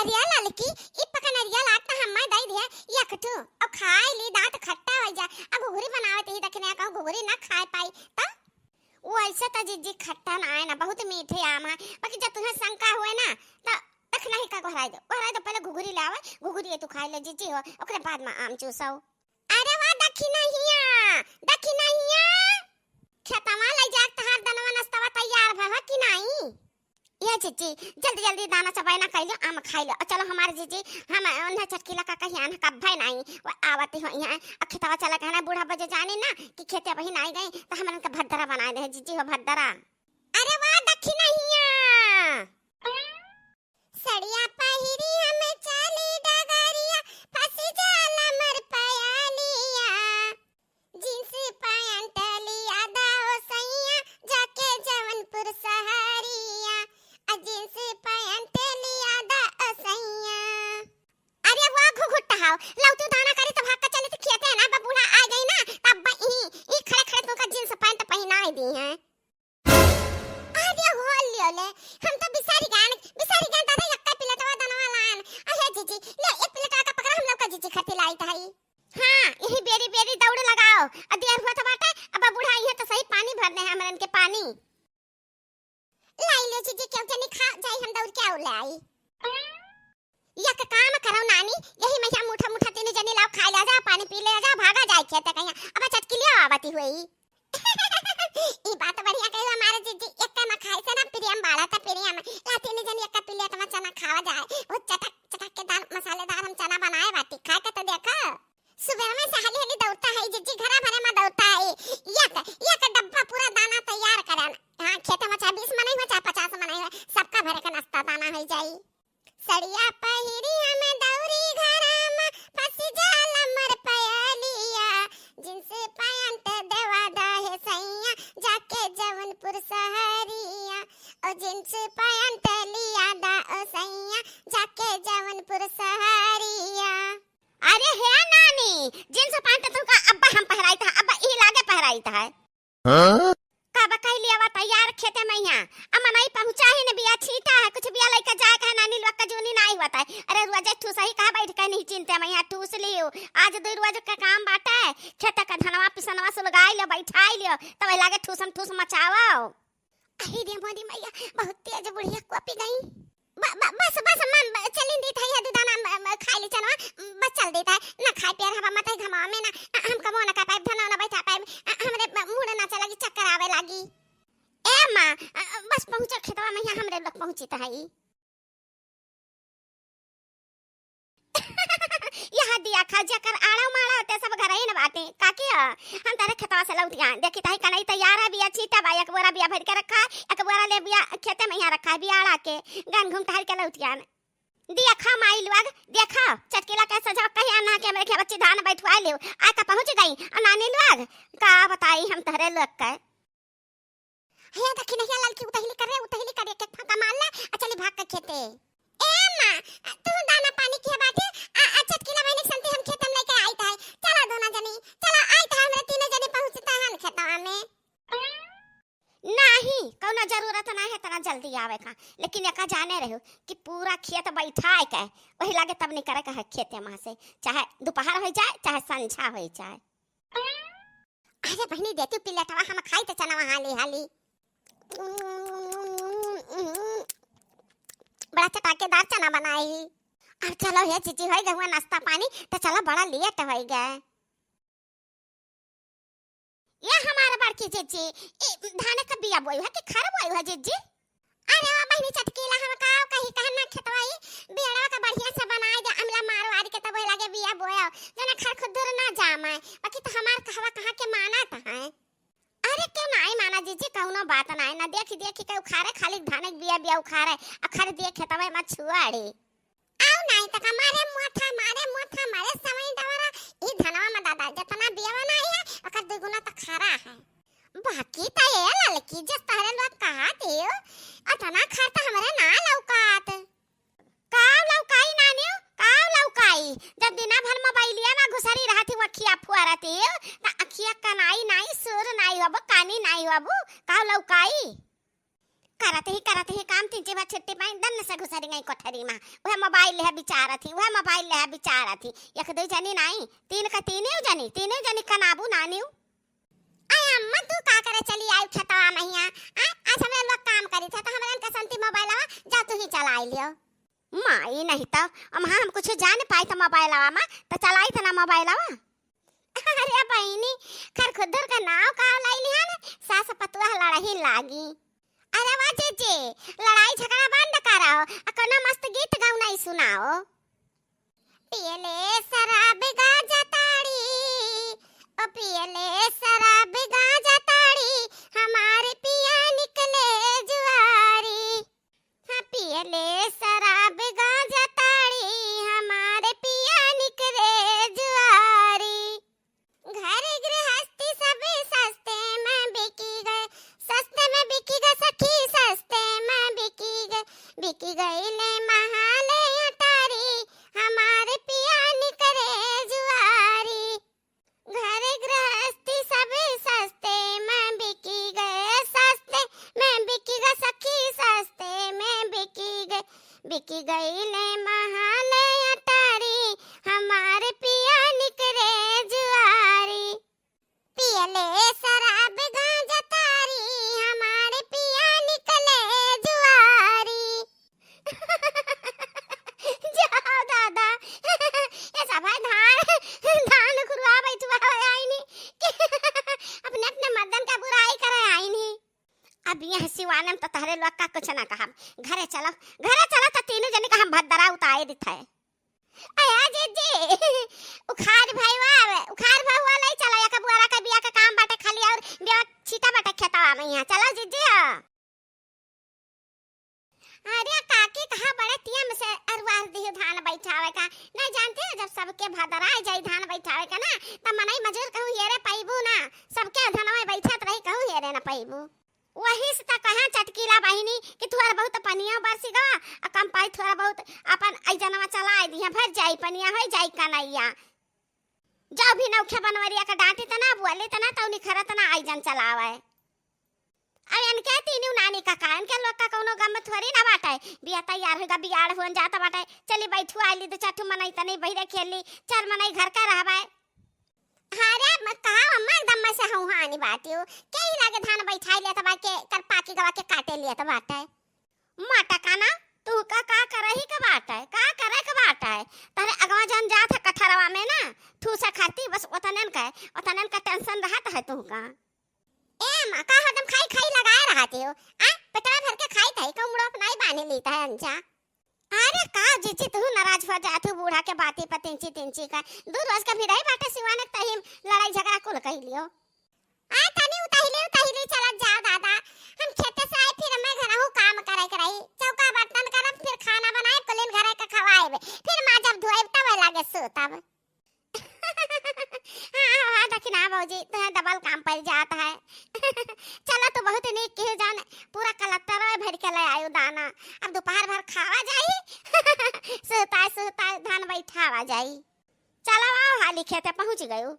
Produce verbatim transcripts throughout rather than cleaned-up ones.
अरे ललकी, ई पका नरिया लाग त हम्मा दई दिया, एक ठू, अब खाई ली, दांत खट्टा हो जा। अब घुघरी बनावत ही, दखिना कहूँ घुघरी ना खाए पाई, त वैसे त जिज्जी खट्टा ना आए ना, बहुत मीठे आम है, बाकी जब तुम्हें शंका हुए ना, त दखिना ही का गोहराई दो, गोहराई दो, पहले घुघरी ले आवे, घुघरी तू खाई ले जिज्जी हो, ओकरे बाद में आम चूसो। अरे वाह दखिनहिया, दखिनहिया, खेतवा ले जाके तहार दनवा नस्तवा तैयार भवा कि नाई? ए जिज्जी, जल्दी जल्दी दाना चबाई ना कइलो, आम खाई लो। और चलो हमारे जिज्जी, हम उन्हें चटकीला का कहीं आना कब्बे नाई, वो आवती हो यहाँ, और खेतवा चला कहना बूढ़ा बजे जानी ना कि खेते वही नाई गई, तो हमन के भद्दरा बनाए दे जिज्जी हो भद्दरा। अरे वाह दखिनहिया। सड़िया पहिरी हम चाली डगरिया, फंसी जाला मोर पयलिया। जींस पैंट लिया दा ओ सैया, जाके जौनपुर सहरिया। आ जींस पैंट लिया दा ओ सैया। अरे वाह घुघुट्टा हाव, लौतू दाना करी त भाग के चली त खेते ना, अब बूढ़ा आ गई ना, तब ई, ई खड़े खड़े तुमका जींस पैंट पहिनाई दी हैं। अरे हो लियो ले, हम तो बिसारी गान, बिसारी गान दादा यक्का प्लेटवा दनवा लान। अहे जीजी, ले एक प्लेटवा का पकड़ा हम लोग का जीजी खातिर लाई त हई। हाँ, यही बेरी बेरी दौड़ लगाओ। अ देर हुआ था बाटे, अब बूढ़ा आई है तो सही पानी भर दे हमरन के पानी। लाई ले जीजी, क्यों जनी खा जाई, हम दौड़ के आउ ले आई। एक काम करो नानी, यही महिया मुठा मुठा तीन जनी लाओ, खाई ले जा, पानी पी ले जा, भागा जाए खेते कहीं। अब चटकी लियो आवती हुई। ई बात बढ़िया कही हमारे जीजी, एक में खाए से ना प्रियम बाड़ा था प्रियम। ला तीन जनी एक प्लेट में चना खावा जाए, वो चटक चटक के दाल मसालेदार हम चना बनाए बाटी, खा के तो देखो। सुबह में से हाली हाली दौड़ता है जीजी, घरा भरे में दौड़ता है। एक एक डब्बा पूरा दाना तैयार करन। हाँ, खेते में चाहे बीस मनई हो चाहे पचास मनई हो, सबका भरे के नाश्ता दाना हो जाई। सड़िया पहिरी हम दौरी घरा में, फंसी जाला मोर पयलिया। जींस पैंट देवा दा हे सैया, जाके जौनपुर सहरिया। ओ जींस पैंट लिया दा ओ सैया, जाके जौनपुर सहरिया। अरे हे नानी, जींस पैंट तुमका अब्बा हम पहराइत है, अब्बा ई लागे पहराइत है। हाँ? का बा कह लिया बा तैयार खेते में यहाँ। अम्मा नहीं पहुँचा ही न बिया छीटा है, कुछ बिया लइका जाए का है नानी लोग का जूनी नहीं होता है। अरे रोजे ठूस ही कहा बैठ के नहीं चिंते में यहाँ ठूस लियो। आज दो रोज का काम बाटे, खेते का धनवा पिसनवा सुलगाई लियो, बैठाई लियो, तब लागे ठूसम ठूस मचाओ। अही रे मोरी मैया, बहुत तेज बुढ़िया कोपी गई। ब-, ब-, बस, बस, अम्मा, ब-, चलिन देत है, ये दूधाना, म-, म-, खाई ली चनवा, बस चल देत है। ना खाए पियर हवा मत है घमावा में ना, अ, हम कमो ना कर पाइब, धनवा ना बैठा पाइब, अ, हमरे ब-, मूड़ ना चला कि चक्कर आवे लागी। ए माँ, अ, अ, बस पहुँचो खेतवा में, यहाँ हमरे लोग पहुँचित है। यह दिया खा, जेकर आड़ा माड़ा होते सब घर ही न बाटे। काकी ह, हम तारे खेतवा से लौट आए। देखी ताही कनई तैयार है, बिया छीटा बा, एक बोरा बिया भर के रखा है, एक बोरा ले बिया खेते में यहाँ रखा है, बिया आड़ा के गन घूम टहल के लौट आए। दिया खा माई लोग, देखा चटकीला कैसे जब कहीं आना के हमरे खेत बच्ची धान बैठवा लियो। आ का पहुँच गई, आ नानी लोग, का बताई हम तहरे लोग के। हे दखिनहिया ललकी उतहिली करे, उतहिली करे, एक एक फांका मार ले, आ चली भाग के खेते। ए माँ, तू दाना पानी किया बाटे, आ, आ चटकीला बहिनी के संती हम खेत में लेके आइत है। चला दोनों जनी, चला आइत है, हमरे तीनों जनी पहुँचता हन खेतवा में। नाही, कौनो जरूरत ना है इतना जल्दी आवे का, लेकिन एका जाने रहो कि पूरा खेत बैठाए के, वही लागे तब निकरे का है खेते में से, चाहे दोपहर हो जाए, चाहे संझा हो जाए। अरे बहिनी, देती प्लेटवा, हम खाई त चनवा हाली हाली। बड़ा चटाकेदार चना बनाई। अब चलो हे जीजी, होई गहुआ नाश्ता पानी, त चलो बड़ा लेट होई गए। ये हमारे बड़की जीजी, ई धान का बिया बोई है कि खर बोई है जीजी? अरे ओ बहिनी चटकीला, हम का कही कहन ना खेतवा ई, बियड़वा का बढ़िया से बनाए दे, अमला मार वार के तब वही लागे बिया बोया, जना खर खुद दूर ना जामे, बाकी तो हमार कहवा कहाँ के मानत है। अरे क्यों नाई माना जीजी, कौनो बात नाई ना, देखी देखी के उखारे, खाली धान के बिया बिया उखारे, आ खर दिए खेतवा में छुआड़े। आउ नाई तका मारे मोथा, मारे मोथा, मारे सवई डवरा, ई धनवा में दादा जतना बियवा नाई है, ओकर दुगुना त खरा है। बाकी त ए ललकी, जस तहरे लोग कहा दियो, अतना खर त हमरे ना लौकात। काव लौकाई नानियो, काव लौकाई? जब दिना भर मोबाइलिया में घुसरी रहती, वखिया फुअरती, त अखिया कनाई नाई, सुर नाई होबो, कानी नाई होबो, काव लौकाई? करत ही, करत ही काम, तीन चार बार छुट्टी पाई, दन्न से घुसरी गई कोठरी मा। उहे मोबाइल लेहे बिचारत ही, उहे मोबाइल लेहे बिचारत ही। एक दुइ जनी नाई, तीन का तीनों जनी, तीनों जनी कनाबू नानिउ। अरे अम्मा, तू का करे चली आइउ खेतवा महिया? आ, आज हमरे लोग काम करी थे, तो हमरे इनका संती मोबाइलवा जा तू ही चलाई लियो। माई, नहीं तो, अम्मा, हम कुछ जान पाई तो मोबाइलवा मा, तो चलाई तो ना मोबाइलवा। अरे बहिनी, खरखुद्दर का नाव का लई लिहा न, सास पतुआ लड़ही लागी। अरे वाह जीजी, लड़ाई झगड़ा बंद कराओ, आ कोनो मस्त गीत गौनाई सुनाओ। पियले शराब गांजा ताड़ी, ओ पियले शराब गांजा ताड़ी, हमारे पिया निकले जुआरी। हाँ, पियले शराब गांजा ताड़ी, हमारे पिया निकले जुआरी। घर गृहस्थी सब सस्ते में बिकी गए, सस्ते में बिकी गए सखी, सस्ते में बिकी गए, बिकी गईले महाले अटारी, हमारे पिया निकले जुआरी। घर गृहस्थी सब सस्ते में बिकी गए, सस्ते में बिकी गए सखी, सस्ते में बिकी गए, बिकी गईले महाले अटारी, हमारे पिया निकले जुआरी। पियले शराब गांजा ताड़ी, हमारे पिया निकले जुआरी। जाओ दादा, ये सब है धान, धान खुरवा बैठवा आईनी कि अपने अपने मर्दन का बुराई करे आईनी। अब यह सिवानम तो तहरे लोग का कुछ ना कहब। घरे चलो, घरे चलो तो तीनों जने का हम भद्दरा उतारे दित है। अया जीजी, उखाड़ भइवा, उखाड़ भइवा लई चलो, या कबुआरा के बिया के काम बाटे खाली और बिया छीटा बाटे खेतवा में यहाँ। चलो जीजी, हाँ। अरे काकी, कहाँ बड़े तियम से अरुआर दिहु धान बैठावे का? नहीं जानती हो, जब सबके भदराए जाई धान बैठावे का ना, तब मनई मजूर कहूँ हेरे पइबू ना, सबके धनवा बैठत रही, कहूँ हेरे न पइबू। वही से त कहाँ चटकीला बहिनी कि थोड़ा बहुत पनिया बरसी गवा, आ कम पाई थोड़ा बहुत अपन अइजनवा चलाए दिया, भर जाई पनिया, होई जाई कनैया। जब भी नौखे बनवरिया का डांटी त ना, बोली त ना, तौ निखरत ना अइजन चलावे। अब इनके तीनों नानी का का, इनके लोग का कौनो गम थोड़ी ना बाटे। बिया तैयार होइगा, बियाड़ होन जात बाटे, चली बैठू आइली, दो चार ठू मनई तनी बहिरे खेली, चार मनई घर का रहबे। अरे म-, का अम्मा एकदम में से हौहानी बाटियो। के ही लागे धान बैठाई लेत बा, के कर पाकी गवा के काटे लेत बाटे। माटा काना, तू का, का करही के बाटे, का करे के बाटे? तहरे अगवा जन जात है कठरवा में ना, ठूसे खाती बस ओतनन के, ओतनन के tension रहत है तू का। ए माँ, का हरदम खाई खाई लगाए रहती हो? आ, पेटवा भर के खाई तही, कहूँ मुड़वा पे नाई बांधे लीत है अंजा। अरे का जीजी, तू नाराज हो जात हो बूढ़ा के बाती पर तिंची तिंची का। दू रोज का भी रही बाटे सिवाने तही लड़ाई झगड़ा कुल कह लियो। आ तनी उतहिले उतहिले चलत जाओ दादा, हम खेते से आए फिर मैं घरहू काम करे के रही, चौका बर्तन करब, फिर खाना बनाए, कुलिन घरे के खवाएब, फिर माजब धोएब तब लागे सूतब। हाँ, हाँ, हाँ, दखिना भौजी, तुहें double काम पड़ जात है। चलो, तू बहुत नीक किहे जान, पूरा कलत्तर भर के ले आयो दाना। अब दोपहर भर खावा जाई, सुताए, सुताए धान बैठावा जाई। चलो, आओ, हाली खेते पहुँच गयो।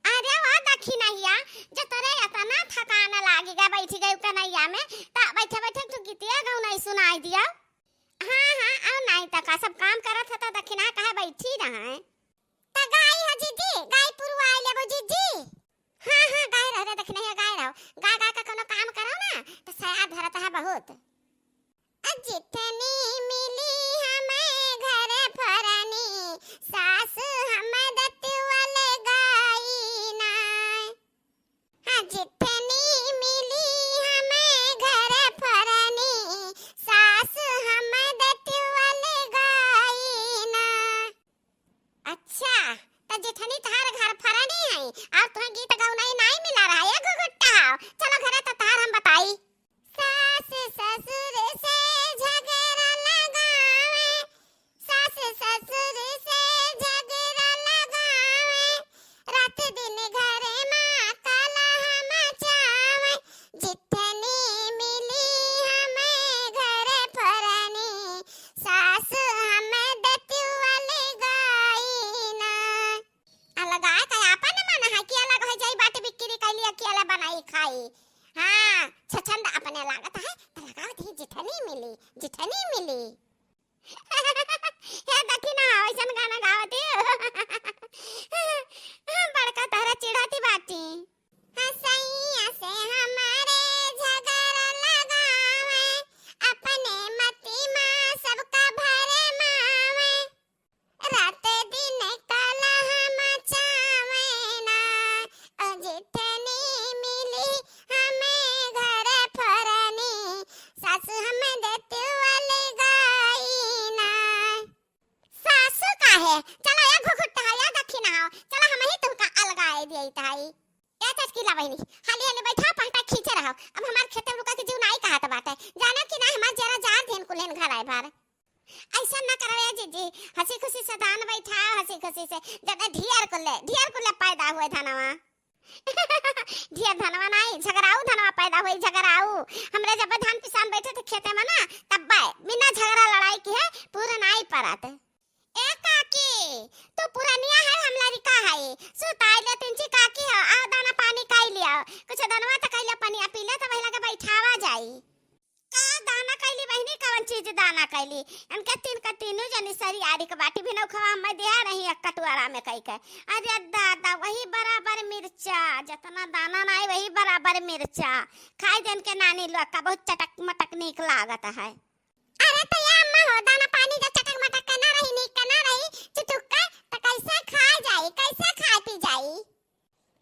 अरे वाह दखिनहिया, जो तोरे इतना थकान लागी गा, बैठी गई कनैया में, त बैठे बैठे तू गीतिया गौनाई सुनाई दिया। हाँ, हाँ, और नहीं तो का, सब काम करत है तो दखिना काहे बैठी रहे? तो गाई हो जीजी, गाई पुरवाई लेबो जीजी। हाँ, हाँ, गाए रहो रे दखिनहिया, गाए रहो। गा, गा के कोनो काम करो ना, तो सया धरत है बहुत। जितनी मिली हमें घर फरनी, सास हम दतुअल गाई ना। हाँ, जितनी मिली हमें घर फरनी, सास हम दतुअल गाई ना। अच्छा, त जेठनी तहार घर फरनी है, और तुहें गीत गौनाई नाई मिला रहा है, घुघुट्टा हो। चलो घरे त तहार हम बताई। सास ससुर से झगड़ा मिली। हे दखिना, ऐसन गाना गावती। बड़का तहरा चिढ़ाती बाटी। हसैया से हमारे झगड़ा लगावे, अपने मती मा सबका भरमावे। रात दिन कलह मचावे ना, ओ जितनी मिली हमें घर फरनी, सास हमें देती वाली गाई ना। सासू काहे? चला या घुघुट हो, या दखिना हो, चला हमही तुमका अलगाए दियत हई। ए चचकिला बहिनी, हाली हाली बैठा, पहटा खींचे रहो। अब हमार खेते में रुका के जीव नाई कहत बाटे। जाना कि ना, हमार जरा जान धेन कुल्हेन घर आए बार। ऐसा ना करवे जीजी, हँसी खुशी से दान बैठा, हँसी खुशी से। जब ढियर कुल्ले, ढियर कुल्ले पैदा हुए धनवा। ढियर धनवा नाई, झगराऊ धनवा पैदा हुई, झगराऊ। हमरे जब धान पिसान बैठे थे खेते में ना, तब बिना झगड़ा लड़ाई किहे पूरा नाई परत। ए काकी, तू पुरनिया है, हम लड़िका है। सुताई ले तिनची काकी हो, आओ दाना पानी काई लियाओ। कुछ दनवा त कइले पनिया पी ले, त वही लगे बैठावा जाई। का दाना कइली बहिनी, कवन चीज दाना कइली? इनके तीन का तीनों जनी सरी आरी के बाटी भी नौखवा मैं दिया रही एक कटुआरा में कई के। अरे दादा, वही बराबर मिर्चा, जितना दाना नाई वही बराबर मिर्चा। खाई जन के नानी लोग का बहुत चटक मटक नीक लागत है। अरे तो या अम्मा हो, दाना पानी जो चटक मटक के ना रही, नीक के ना रही, चुटुक के, तो कैसे खाए जाई, कैसे खाए पी जाई?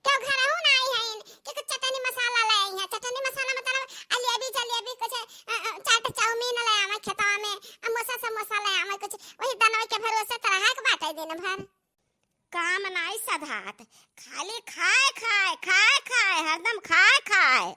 क्यों घरहू ना आई है कि कुछ चटनी मसाला ले आई है? चटनी मसाला मतलब अलेबी जलेबी कुछ, अ, अ, चाट चाउमीन ले आवे खेतवा में, समोसा समोसा ले आवे कुछ, वही दनवा के भरोसे तो रहा के बाटे दिन भर। काम नाई सधात, खाली खाए खाए, खाए खाए, हरदम खाए खाए।